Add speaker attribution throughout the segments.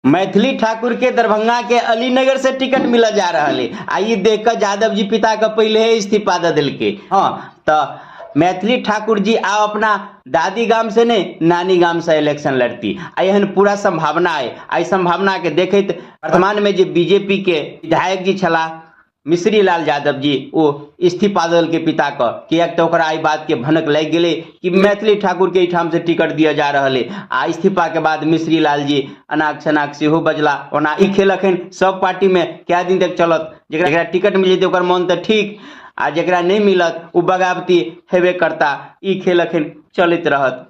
Speaker 1: मैथिली ठाकुर के दरभंगा के अलीनगर से टिकट मिलऽ जा रहल है आ ई देख कऽ यादव जी पिता के पहले ही इस्तीफा दे देलकै। हाँ, तऽ मैथिली ठाकुर जी आब अपना दादी गाम से नहीं नानी गाम से इलेक्शन लड़ती, आ एहन पूरा संभावना है। आ एहि संभावना के देखैत वर्तमान में जे बीजेपी के विधायक जी छलाह मिश्री लाल यादव जी, ओ इस्तीफा दल के पिता के, किएक तऽ ओकरा एहि बात के भनक लागि गेलै कि मैथिली ठाकुर के एहिठाम से टिकट दिअ जा रहल है। आ इस्तीफा के बाद मिश्री लाल जी अनाक शनाक सेहो बजला। ओना ई खेल अखन सब पार्टी में कए दिन तक चलत, जकरा टिकट मिल जेतै ओकर मन तऽ ठीक, आ जकरा नहि मिलत ओ बगावती हेबे करता। ई खेल अखन चलैत रहत।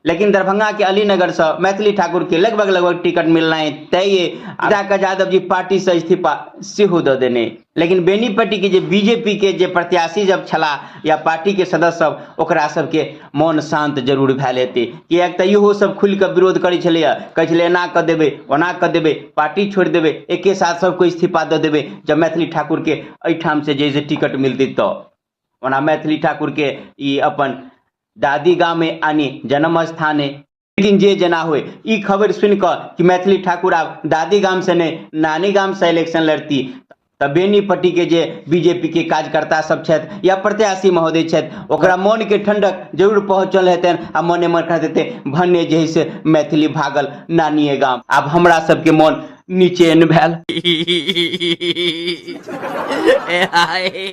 Speaker 1: लेकिन दरभंगा के अलीनगर से मैथिली ठाकुर के लगभग लगभग टिकट मिलना है तय, जाकर यादव जी पार्टी से इस्तीफा सेहो दऽ देने। लेकिन बेनीपट्टी के जे बीजेपी के जे प्रत्याशी जब छला या पार्टी के सदस्य सब, ओकरा सबके मन शांत जरूर भेल हेतै, किएक तऽ इहो सब खुलि कऽ विरोध करै छलैया, कहै छलै एना कऽ देबै ओना कऽ देबै, पार्टी छोड़ि देबै, एके साथ सबके इस्तीफा दऽ देबै जब मैथिली ठाकुर के एहिठाम से जे टिकट मिलतै। तऽ ओना मैथिली ठाकुर के ई अपन दादी गाम यानी जन्म स्थान है, लेकिन जे जेना होय, ई खबर सुनि कऽ कि मैथिली ठाकुर आब दादी गाम से नहि नानी गाम से इलेक्शन लड़ती, तऽ बेनीपट्टी के जे बीजेपी के कार्यकर्ता सब छथि या प्रत्याशी महोदय छथि, ओकरा मन के ठंडक जरूर पहुंचल हेतनि आ मने मन कहैत हेतै भने जे है से मैथिली भागल नानिये गाम, आब हमरा सबके मन निचैन भेल।